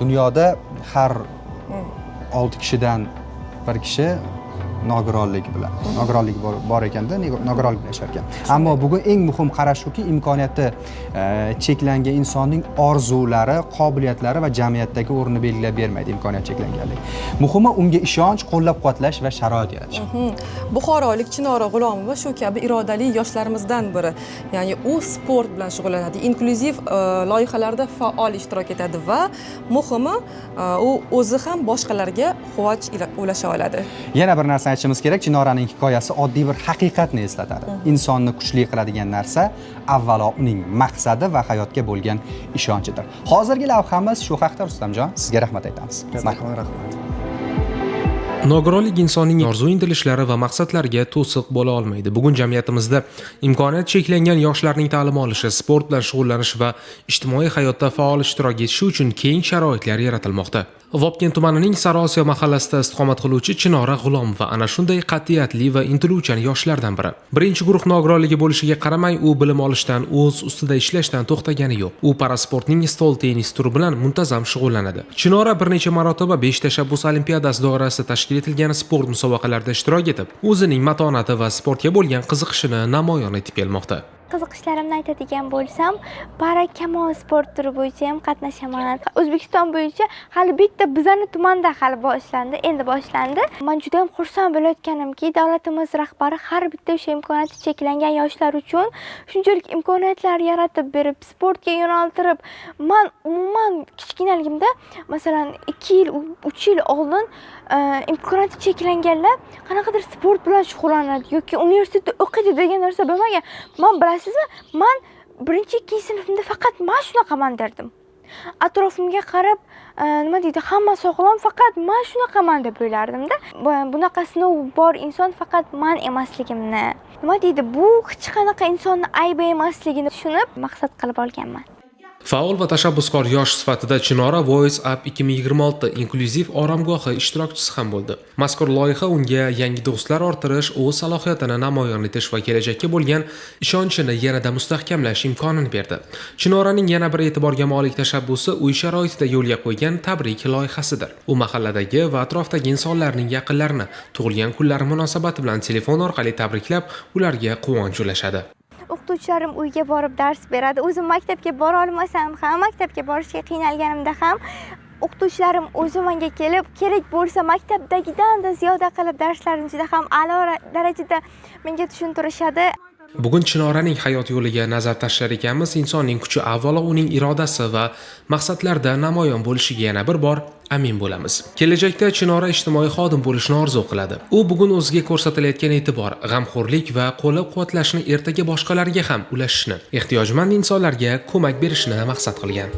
Dunyoda har 6 kishidan bir kishi nogironlik bilan, nogironlik bor ekanda, nogironlik bilan yashar ekan. Ammo bugun eng muhim qarash shuki, imkoniyati cheklangan insonning orzulari, qobiliyatlari va jamiyatdagi o'rnini belgilab bermaydi imkoniyat cheklanganlik. Muhimi unga ishonch, qo'llab-quvvatlash va sharoit yaratish. Buxorolik Chinora G'ulomova shu kabi irodali yoshlarimizdan biri. Ya'ni u sport bilan shug'ullanadi, inklyuziv loyihalarda faol ishtirok etadi va muhimi, u o'zi ham boshqalarga quvonch ulasha oladi. Yana bir narsani aytishimiz kerak, Chinoraning hikoyasi oddiy bir haqiqatni eslatadi. Insonni kuchli qiladigan narsa avvalo uning maqsadi va hayotga bo'lgan ishonchidir. Hozirgi lavhamiz shu haqda. Rustamjon, sizga rahmat aytamiz. Kattakon rahmat. Nogironlik insonning orzu intilishlari va maqsadlariga to'siq bo'la olmaydi. Bugun jamiyatimizda imkoniyati cheklangan yoshlarning ta'lim olishi, sport bilan shug'ullanishi va ijtimoiy hayotda faol ishtirok etishi uchun keng sharoitlar yaratilmoqda. Vobkent tumanining Sariosiyo mahallasida istiqomat qiluvchi Chinora G'ulomova ana shunday qat'iyatli va intiluvchan yoshlardan biri. Birinchi guruh nogironligi bo'lishiga qaramay, u bilim olishdan, o'z ustida ishlashdan to'xtagani yo'q. U parasportning stol tennis turi bilan muntazam shug'ullanadi. Chinora bir necha marotaba 5 tashabbus olimpiadasi doirasida tashkil etilgan sport musobaqalarida ishtirok etib, o'zining matonati va sportga bo'lgan qiziqishini namoyon etib kelmoqda. Qiziqishlarimni aytadigan bo'lsam, para kamon sport turi bo'yicha ham qatnashaman. O'zbekiston bo'yicha hali bitta bizani tumanda hali boshlandi, endi boshlandi. Man juda ham xursand bo'layotganimki, davlatimiz rahbari har bitta o'sha imkoniyati cheklangan yoshlar uchun shunchalik imkoniyatlar yaratib berib, sportga yo'naltirib, man umuman kichkinaligimda, masalan, 2 yil, 3 yil oldin imkoniyati cheklanganlar qanaqadir sport bilan shug'ullanadi yoki universitetda o'qiydi degan narsa bo'lmagan. Man, bilasizmi, man birinchi, ikkinchi sinfimda faqat man shunaqaman derdim. Atrofimga qarab, nima deydi, hamma sog'lom, faqat man shunaqaman deb o'ylardimda. Bunaqa sinov bor inson faqat man emasligimni, nima deydi, bu hech qanaqa insonni aybi emasligini tushunib, maqsad qilib olganman. Faol va tashabbuskor yosh sifatida Chinora Voice Up 2026 inklyuziv oromgohi ishtirokchisi ham bo'ldi. Mazkur loyiha unga yangi do'stlar orttirish, o'z salohiyatini namoyon etish va kelajakka bo'lgan ishonchini yanada mustahkamlash imkonini berdi. Chinoraning yana bir e'tiborga molik tashabbusi uy sharoitida yo'lga qo'ygan tabrik loyihasidir. U mahalladagi va atrofdagi insonlarning yaqinlarini tug'ilgan kunlari munosabati bilan telefon orqali tabriklab, ularga quvonch ulashadi. O'qituvchilarim uyga borib dars beradi. O'zim maktabga bora olmasam ham, maktabga borishga qiynalganimda ham o'qituvchilarim o'zi menga kelib, kerak bo'lsa maktabdagidanda ziyoda qilib darslarni juda ham a'lo darajada menga tushuntirishadi. Bugun Chinoraning hayot yo'liga nazar tashlar ekanmiz, insonning kuchi avvalo uning irodasi va maqsadlarida namoyon bo'lishiga yana bir bor amin bo'lamiz. Kelajakda Chinora ijtimoiy xodim bo'lishni orzu qiladi. U bugun o'ziga ko'rsatilayotgan e'tibor, g'amxo'rlik va qo'llab-quvvatlashni ertaga boshqalarga ham ulashishni, ehtiyojmand insonlarga ko'mak berishni maqsad qilgan.